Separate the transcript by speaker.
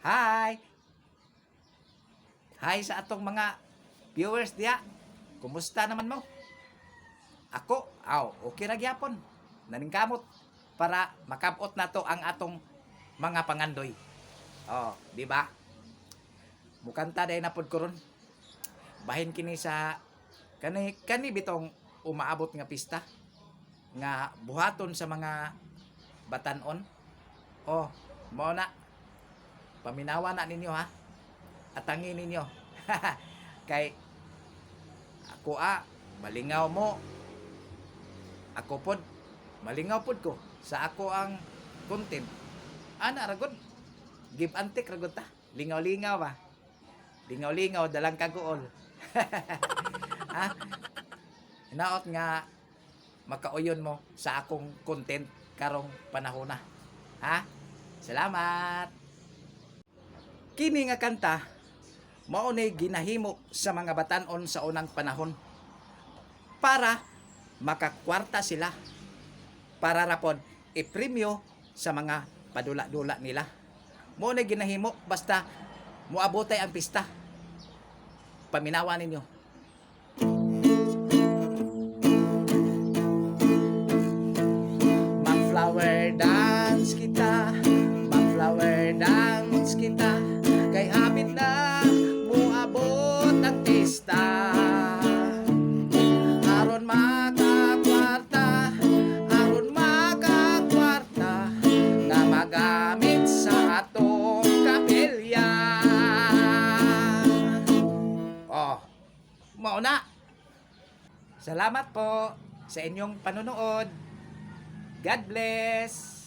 Speaker 1: Hi! Hi sa atong mga viewers diya. Kumusta naman mo? Ako, aw, okay ra gyapon. Naningkamot para makabot nato ang atong mga pangandoy. Oh, di ba? Mukanta day na pod ko ron. Bahin kini sa kani kani bitong umaabot nga pista nga buhaton sa mga batanon. Oh, mao na. Paminawa na ninyo ha. Atangin ninyo. Kay ako ah, malingaw mo. Ako pod, malingaw pod ko sa ako ang content. Ana ra gud. Give and take ra gud ta. Lingaw-lingaw ba. Lingaw-lingaw dalang kaguol. Ha? Hinaot nga makauyon mo sa akong content karong panahona. Ha? Salamat. Kini nga kanta mao ni ginahimo sa mga batanon sa unang panahon para makakwarta sila, para rapod ipremyo sa mga padula-dula nila. Mao ni ginahimo basta moabotay ang pista. Paminawa ninyo. Mag-flower dance kita, mag-flower dance kita, kay hapit na muabot ang pista. Aron makakwarta, nga magamit sa atong kapilya. Oh, mao na. Salamat po sa inyong panonood. God bless!